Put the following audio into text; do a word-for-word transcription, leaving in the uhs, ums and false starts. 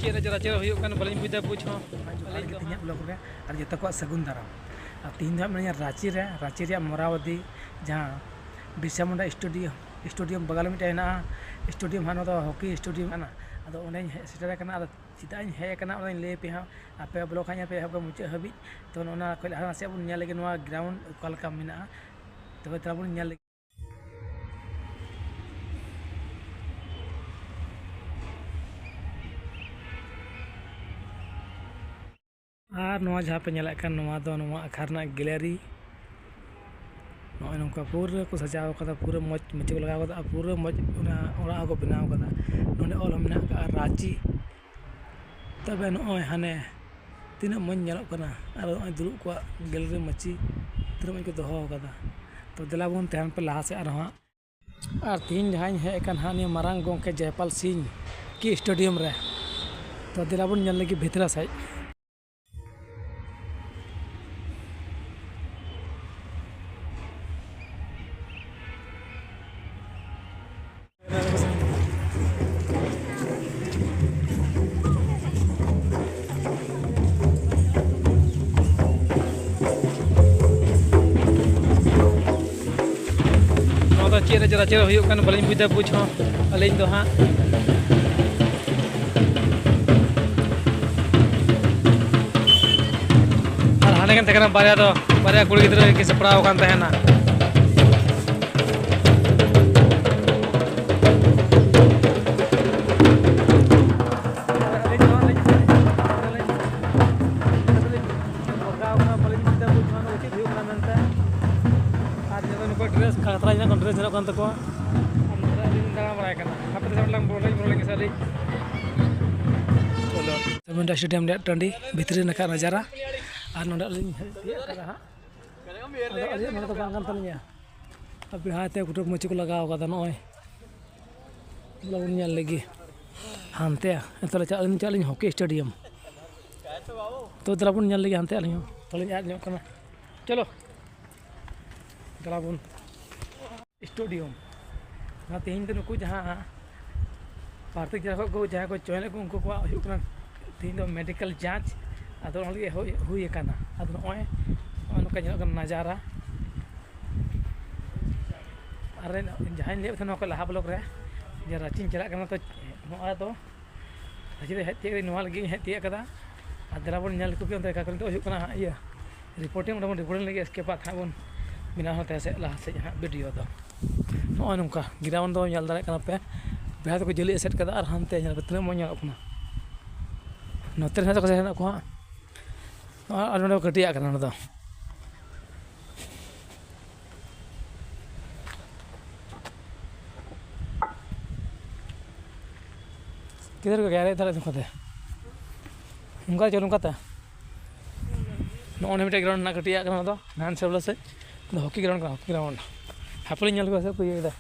ᱪᱮᱫ ᱨᱮ ᱪᱮᱫ ᱨᱮ ᱦᱩᱭᱩᱜ ᱠᱟᱱᱟ ᱵᱟᱹᱞᱤᱧ ᱵᱩᱡᱽ ᱮᱫᱟ, ᱵᱩᱡᱽ ᱦᱚᱸ᱾ ᱡᱚᱦᱟᱨ ᱜᱮ ᱛᱮᱦᱮᱧᱟᱜ ᱵᱞᱚᱜ ᱨᱮ ᱟᱨ ᱡᱚᱛᱚ ᱠᱚᱣᱟᱜ ᱥᱟᱹᱜᱩᱱ ᱫᱟᱨᱟᱢ᱾ ᱟᱨ ᱛᱮᱦᱮᱧ ᱫᱚ ᱦᱟᱸᱜ ᱢᱮᱱᱟᱧᱟ ᱨᱟᱸᱪᱤ ᱨᱮ, ᱨᱟᱸᱪᱤ ᱨᱮᱭᱟᱜ ᱢᱚᱨᱟᱣᱟᱫᱤ, ᱡᱟᱦᱟᱸ ᱵᱤᱨᱥᱟ ᱢᱩᱱᱰᱟ ᱥᱴᱮᱰᱤᱭᱟᱢ, ᱥᱴᱮᱰᱤᱭᱟᱢ ᱵᱟᱜᱟᱞ ᱨᱮ ᱢᱤᱫᱴᱮᱱ ᱦᱮᱱᱟᱜᱼᱟ, ᱥᱴᱮᱰᱤᱭᱟᱢ ᱦᱟᱸᱜ, ᱱᱚᱣᱟ ᱫᱚ ᱦᱚᱠᱤ ᱥᱴᱮᱰᱤᱭᱟᱢ ᱠᱟᱱᱟ᱾ ᱟᱫᱚ ᱚᱸᱰᱮᱧ ᱦᱮᱡ ᱥᱮᱴᱮᱨ ᱟᱠᱟᱱᱟ᱾ ᱟᱫᱚ ᱪᱮᱫᱟᱜ ᱤᱧ ᱦᱮᱡ ᱟᱠᱟᱱᱟ ᱚᱱᱟᱧ ᱞᱟᱹᱭ ᱟᱯᱮᱭᱟ ᱦᱟᱸᱜ᱾ ᱟᱯᱮ ᱵᱞᱚᱜ ᱦᱟᱸᱜ ᱧᱮᱞ ᱯᱮ ᱮᱦᱚᱵ ᱠᱷᱚᱱ ᱢᱩᱪᱟᱹᱫ ᱦᱟᱹᱵᱤᱡ᱾ ᱛᱚ ᱱᱚᱜᱼᱚ ᱱᱟ ᱠᱷᱚᱱ ᱞᱟᱦᱟ ᱥᱮᱫ ᱵᱚᱱ ᱧᱮᱞ ᱞᱮᱜᱮ ᱱᱚᱣᱟ ᱜᱨᱟᱣᱩᱱᱰ ᱚᱠᱟ ᱞᱮᱠᱟ ᱢᱮᱱᱟᱜᱼᱟ᱾ ᱛᱚᱵᱮ ᱛᱟᱦᱚᱞᱮ ᱵᱚᱱ ᱧᱮᱞ ᱞᱮᱜᱮ᱾ ᱟᱨ ᱱᱚᱣᱟ ᱡᱟᱦᱟᱸ ᱯᱮ ᱧᱮᱞᱮᱫ ᱠᱟᱱ, ᱱᱚᱣᱟ ᱫᱚ ᱱᱚᱣᱟ ᱟᱠᱷᱲᱟ ᱨᱮᱱᱟᱜ ᱜᱮᱞᱟᱨᱤ᱾ ᱱᱚᱜᱼᱚᱭ ᱱᱚᱝᱠᱟ ᱯᱩᱨᱟᱹ ᱠᱚ ᱥᱟᱡᱟᱣ ᱠᱟᱫᱟ, ᱯᱩᱨᱟᱹ ᱢᱚᱡᱽ ᱢᱟᱹᱪᱤ ᱠᱚ ᱞᱟᱜᱟᱣ ᱠᱟᱫᱟ ᱟᱨ ᱯᱩᱨᱟᱹ ᱢᱚᱡᱽ ᱚᱱᱟ ᱚᱲᱟᱜ ᱦᱚᱸᱠᱚ ᱵᱮᱱᱟᱣ ᱠᱟᱫᱟ᱾ ᱱᱚᱸᱰᱮ ᱚᱞ ᱦᱚᱸ ᱢᱮᱱᱟᱜ ᱠᱟᱜᱼᱟ ᱨᱟᱸᱪᱤ᱾ ᱛᱚᱵᱮ ᱱᱚᱜᱼᱚᱭ ᱦᱟᱱᱮ ᱛᱤᱱᱟᱹᱜ ᱢᱚᱡᱽ ᱧᱮᱞᱚᱜ ᱠᱟᱱᱟ᱾ ᱟᱨ ᱱᱚᱜᱼᱚᱭ ᱫᱩᱲᱩᱵ ᱠᱚᱣᱟᱜ ᱜᱮᱞᱟᱨᱤ ᱢᱟᱹᱪᱤ ᱛᱤᱱᱟᱹᱜ ᱢᱚᱡᱽ ᱠᱚ ᱫᱚᱦᱚ ᱠᱟᱫᱟ᱾ ᱛᱚ ᱫᱮᱞᱟ ᱵᱚᱱ ᱛᱟᱦᱮᱱ ᱯᱮ ᱞᱟᱦᱟ ᱥᱮᱫ ᱟᱨᱦᱚᱸ ᱦᱟᱸᱜ᱾ ᱟᱨ ᱛᱮᱦᱮᱧ ᱡᱟᱦᱟᱸᱧ ᱦᱮᱡ ᱟᱠᱟᱱ ᱦᱟᱸᱜ ᱱᱤᱭᱟᱹ ᱢᱟᱨᱟᱝ ᱜᱚᱢᱠᱮ ᱡᱚᱭᱯᱟᱞ ᱥᱤᱝ ᱠᱤ ᱥᱴᱮᱰᱤᱭᱟᱢ ᱨᱮ᱾ ᱛᱚ ᱫᱮᱞᱟ ᱵᱚᱱ ᱧᱮᱞ ᱞᱮᱜᱮ ᱵᱷᱤᱛᱨᱤ ᱥᱮᱫ᱾ ᱱᱚᱣᱟ ᱫᱚ ᱪᱮᱫ ᱨᱮ ᱪᱮᱫ ᱨᱮ ᱦᱩᱭᱩᱜ ᱠᱟᱱᱟ ᱵᱟᱹᱞᱤᱧ ᱵᱩᱡᱽ ᱫᱟ, ᱵᱩᱡᱽ ᱦᱚᱸ ᱟᱹᱞᱤᱧ ᱫᱚ ᱦᱟᱸᱜ᱾ ᱟᱨ ᱦᱟᱸᱰᱮ ᱠᱤᱱ ᱛᱟᱦᱮᱸ ᱠᱟᱱᱟ ᱵᱟᱨᱭᱟ ᱫᱚ, ᱵᱟᱨᱭᱟ ᱠᱩᱲᱤ ᱜᱤᱫᱽᱨᱟᱹ ᱠᱤᱱ ᱥᱟᱯᱲᱟᱣ ᱟᱠᱟᱱ ᱛᱟᱦᱮᱱᱟ᱾ ᱟᱹᱞᱤᱧ ᱫᱚ ᱦᱟᱸᱜ ᱞᱤᱧ ᱵᱷᱚᱨᱠᱟᱣ ᱠᱟᱱᱟ, ᱵᱟᱹᱞᱤᱧ ᱵᱩᱡᱽ ᱫᱟ ᱵᱩᱡᱽ ᱦᱚᱸ ᱪᱮᱫ ᱦᱩᱭᱩᱜ ᱠᱟᱱᱟ ᱢᱮᱱᱛᱮ᱾ ᱟᱨ ᱧᱮᱞ ᱱᱩᱠᱩ ᱰᱨᱮᱥ ᱠᱷᱟᱛᱨᱟ ᱧᱮᱞᱚᱜ ᱠᱟᱱ, ᱰᱨᱮᱥ ᱧᱮᱞᱚᱜ ᱠᱟᱱ ᱛᱟᱠᱚᱣᱟ᱾ ᱟᱨ ᱱᱚᱛᱮ ᱟᱹᱞᱤᱧ ᱞᱤᱧ ᱫᱟᱬᱟ ᱵᱟᱲᱟᱭ ᱠᱟᱱᱟ᱾ ᱦᱟᱯᱮ ᱛᱟᱦᱞᱮ ᱚᱸᱰᱮ ᱵᱚᱞᱚ ᱞᱮᱱ ᱜᱮ ᱥᱮ ᱟᱹᱞᱤᱧ᱾ ᱪᱚᱞᱚ᱾ ᱥᱟᱢᱤᱱᱰᱟ ᱥᱴᱮᱰᱤᱭᱟᱢ ᱨᱮᱭᱟᱜ ᱴᱟᱺᱰᱤ ᱵᱷᱤᱛᱨᱤ ᱱᱟᱠᱷᱟ ᱱᱟᱡᱟᱨᱟ᱾ ᱟᱨ ᱱᱚᱰᱮ ᱟᱹᱞᱤᱧ ᱦᱮᱡ ᱛᱤᱭᱟᱹᱜ ᱠᱟᱫᱟ ᱦᱟᱸᱜ᱾ ᱟᱫᱚ ᱟᱹᱞᱤᱧᱟᱜ ᱱᱚᱰᱮ ᱫᱚ ᱵᱟᱝ ᱠᱟᱱ ᱛᱟᱹᱞᱤᱧᱟ᱾ ᱟᱨ ᱵᱮᱲᱦᱟᱭ ᱛᱮ ᱠᱩᱴᱩᱨ ᱢᱟᱹᱪᱤ ᱠᱚ ᱞᱟᱜᱟᱣ ᱠᱟᱫᱟ ᱱᱚᱜᱼᱚᱭ᱾ ᱫᱮᱞᱟ ᱵᱚᱱ ᱧᱮᱞ ᱞᱮᱜᱮ ᱦᱟᱱᱛᱮ᱾ ᱱᱤᱛᱚᱜ ᱞᱮ ᱪᱟᱞᱟᱜ, ᱟᱹᱞᱤᱧ ᱪᱟᱞᱟᱜ ᱟᱹᱞᱤᱧ ᱦᱚᱠᱤ ᱥᱴᱮᱰᱤᱭᱟᱢ᱾ ᱛᱚ ᱫᱮᱞᱟ ᱵᱚᱱ ᱧᱮᱞ ᱞᱮᱜᱮ ᱦᱟᱱᱛᱮ, ᱟᱹᱞᱤᱧ ᱦᱚᱸ ᱛᱟᱦᱞᱮᱧ ᱟᱫ ᱧᱚᱜ ᱠᱟᱱᱟ᱾ ᱪᱚᱞᱚ ᱫᱮᱞᱟ ᱵᱚᱱ ᱥᱴᱮᱰᱤᱭᱟᱢ᱾ ᱚᱱᱟ ᱛᱮᱦᱮᱧ ᱫᱚ ᱱᱩᱠᱩ ᱡᱟᱦᱟᱸ ᱯᱨᱟᱨᱛᱷᱤᱠ ᱡᱮᱞᱟ ᱠᱷᱚᱱ ᱠᱚ ᱡᱟᱦᱟᱸᱭ ᱠᱚ ᱪᱚᱭᱚᱱᱮᱫ ᱠᱚ, ᱩᱱᱠᱩ ᱠᱚᱣᱟᱜ ᱦᱩᱭᱩᱜ ᱠᱟᱱᱟ ᱛᱮᱦᱮᱧ ᱫᱚ ᱢᱮᱰᱤᱠᱮᱞ ᱡᱟᱸᱪ᱾ ᱟᱫᱚ ᱚᱱᱟ ᱞᱟᱹᱜᱤᱫ ᱦᱩᱭ ᱦᱩᱭ ᱟᱠᱟᱱᱟ᱾ ᱟᱫᱚ ᱱᱚᱜᱼᱚᱭ ᱱᱚᱜᱼᱚᱭ ᱱᱚᱝᱠᱟ ᱧᱮᱞᱚᱜ ᱠᱟᱱᱟ ᱱᱟᱡᱟᱨᱟ᱾ ᱟᱨ ᱡᱟᱦᱟᱸᱧ ᱞᱟᱹᱭᱮᱫ ᱛᱟᱦᱮᱱᱟ ᱱᱚᱣᱟ ᱠᱚ ᱞᱟᱦᱟ ᱵᱞᱚᱜ ᱨᱮ, ᱡᱮ ᱨᱟᱸᱪᱤᱧ ᱪᱟᱞᱟᱜ ᱠᱟᱱᱟ, ᱛᱚ ᱱᱚᱣᱟ ᱫᱚ ᱨᱟᱸᱪᱤ ᱨᱮ ᱦᱮᱡ ᱛᱤᱭᱟᱹᱜ ᱱᱚᱣᱟ ᱞᱟᱹᱜᱤᱫ ᱤᱧ ᱦᱮᱡ ᱛᱤᱭᱟᱹᱜ ᱠᱟᱫᱟ᱾ ᱟᱨ ᱫᱮᱞᱟ ᱵᱚᱱ ᱧᱮᱞ ᱞᱮᱠᱚ ᱜᱮ ᱚᱱᱛᱮ ᱚᱠᱟ ᱠᱚᱨᱮ ᱱᱤᱛᱚᱜ ᱦᱩᱭᱩᱜ ᱠᱟᱱᱟ ᱦᱟᱸᱜ ᱤᱭᱟᱹ ᱨᱤᱯᱳᱨᱴᱤᱝ, ᱚᱸᱰᱮ ᱵᱚᱱ ᱨᱤᱯᱳᱨᱴᱤᱝ ᱞᱟᱹᱜᱤᱫ᱾ ᱮᱥᱠᱮ ᱵᱟᱫ ᱦᱟᱸᱜ ᱵᱚᱱ ᱵᱮᱱᱟᱣᱟ ᱛᱟᱭᱚᱢ ᱥᱮᱫ, ᱞᱟᱦᱟ ᱥᱮᱫ ᱦᱟᱸᱜ ᱵᱷᱤᱰᱤᱭᱳ ᱫᱚ᱾ ᱱᱚᱜᱼᱚᱭ ᱱᱚᱝᱠᱟ ᱜᱨᱟᱣᱩᱱᱰ ᱫᱚ ᱧᱮᱞ ᱫᱟᱲᱮᱭᱟᱜ ᱠᱟᱱᱟ ᱯᱮ, ᱵᱚᱭᱦᱟ ᱛᱟᱠᱚ ᱡᱟᱹᱞᱤ ᱮᱥᱮᱫ ᱠᱟᱫᱟ ᱟᱨ ᱦᱟᱱᱛᱮ ᱧᱮᱞ ᱯᱮ ᱛᱤᱱᱟᱹᱜ ᱢᱚᱡᱽ ᱧᱮᱞᱚᱜ ᱠᱟᱱᱟ᱾ ᱱᱚᱛᱮ ᱨᱮ ᱦᱮᱱᱟᱜ ᱛᱟᱠᱚ ᱥᱮ ᱦᱮᱱᱟᱜ ᱠᱚᱣᱟ ᱦᱟᱸᱜ᱾ ᱟᱨ ᱱᱚᱰᱮ ᱠᱟᱹᱴᱤᱡ ᱟᱜ ᱠᱟᱱᱟ ᱱᱚᱰᱮ ᱫᱚ᱾ ᱠᱤᱫᱷᱟᱨ ᱠᱚ ᱜᱮᱨᱮ ᱫᱷᱟᱨᱮ ᱱᱚᱝᱠᱟᱛᱮ, ᱱᱚᱝᱠᱟ ᱪᱚ ᱱᱚᱝᱠᱟᱛᱮ᱾ ᱱᱚᱜᱼᱚᱭ ᱢᱤᱫᱴᱮᱡ ᱜᱨᱟᱣᱩᱱᱰ ᱦᱮᱱᱟᱜ ᱠᱟᱹᱴᱤᱡ ᱟᱜ ᱠᱟᱱᱟ, ᱚᱱᱟ ᱫᱚ ᱱᱟᱱ ᱥᱮᱵᱽᱞᱟ ᱥᱮᱫ ᱫᱚ ᱦᱚᱠᱤ ᱜᱨᱟᱣᱩᱱᱰ ᱠᱟᱱᱟ, ᱦᱚᱠᱤ ᱜᱨᱟᱣᱩᱱᱰ᱾ ᱦᱟᱯᱮ ᱞᱤᱧ ᱧᱮᱞ ᱠᱚᱣᱟ ᱥᱮ ᱠᱚ ᱤᱭᱟᱹᱭᱮᱫᱟ᱾